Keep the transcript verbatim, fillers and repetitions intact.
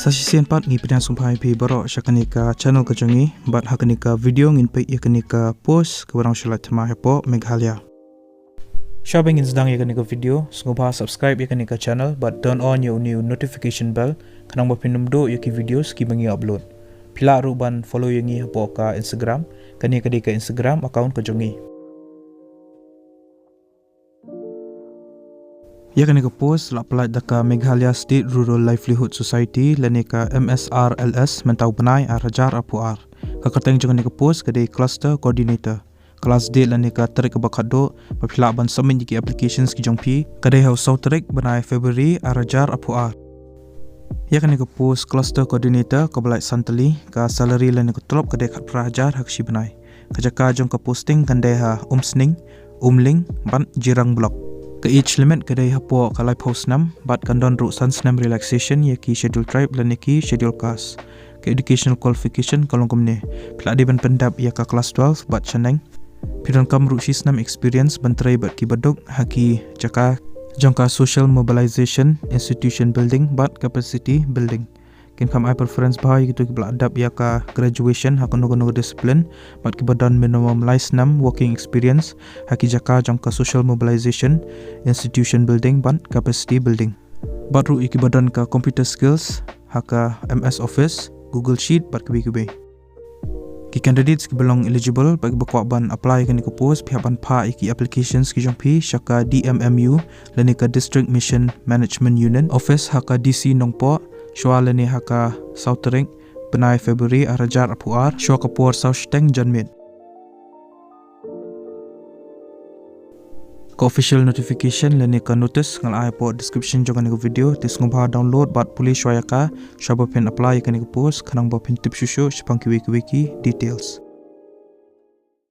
Sa shisien pat ngi pdiang sngewbha ïa phi baroh sha kane ka channel ka jong ngi, bad ha kane ka video ngin peit ïa kane ka post kaba dang shu lait thymmai hapoh Meghalaya. Shwa ba ngin sdang ïa kane ka video, sngewbha subscribe ïa kane ka channel bad turn on ïa une u notification bell, khnang ba phin ym duh ïa ki videos kiba ngi upload. Phi lah ruh ban follow ïa ngi hapoh ka Instagram, kane ka dei ka Instagram account ka jong ngi. Ïa kane ka post la pyllait da ka Meghalaya State Rural Livelihood Society lane ka M S R L S mynta u bnai ar hajar arphew ar. Ka kyrteng jong kane ka post ka dei Cluster Coordinator. Ka last date lane ka tarik kaba khatduh ba phi lah ban submit ïa ki applications ki jong phi ka dei ha u saw tarik bnai February ar hajar arphew ar. Ïa kane ka post Cluster Coordinator kaba lait san tylli, ka salary lane ka tulop ka dei khatphra hajar ha ka shi bnai. Ka jaka jong ka posting kan dei ha Umsning, Umling bad Jirang Block. Ka age limit ka dei hapoh ka laiphew snem bad kan don ruh san snem relaxation ïa ki Scheduled Tribe lane ki Scheduled Caste. Ka educational qualification ka long kumne: phi lah dei ban pyndep ïa ka class twelve bad shaneng. Phi donkam ruh shi snem experience ban trei bad ki baduk ha ki jaka jong ka social mobilization, institution building bad capacity building. Kin kham ai preference bha ïa kito kiba la dep ïa ka graduation ha kano kano ka discipline bad kiba don minimum lai snem working experience ha ki jaka jong ka social mobilization, institution building bad capacity building. Bad ruh ïa kiba don ka computer skills ha ka M S Office, Google Sheet bad kiwei kiwei. Ki candidates kiba long eligible bad kiba kwah ban apply ïa kane ka post, phi hap ban phah ïa ki applications ki jong phi sha ka D M M U lane ka District Mission Management Unit Office ha ka D C Nongpoh shwa lane ha ka saw tarik bnai February ar hajar arphew ar, shwa ka por saw shiteng janmiet. Ka official notification lane ka notice nga la ai hapoh description jong kane ka video, te sngewbha download bad pule shwa ïa ka shwa ba phin apply ïa kane ka post, khnang ba phin tip shuh shuh shaphang kiwei kiwei ki details.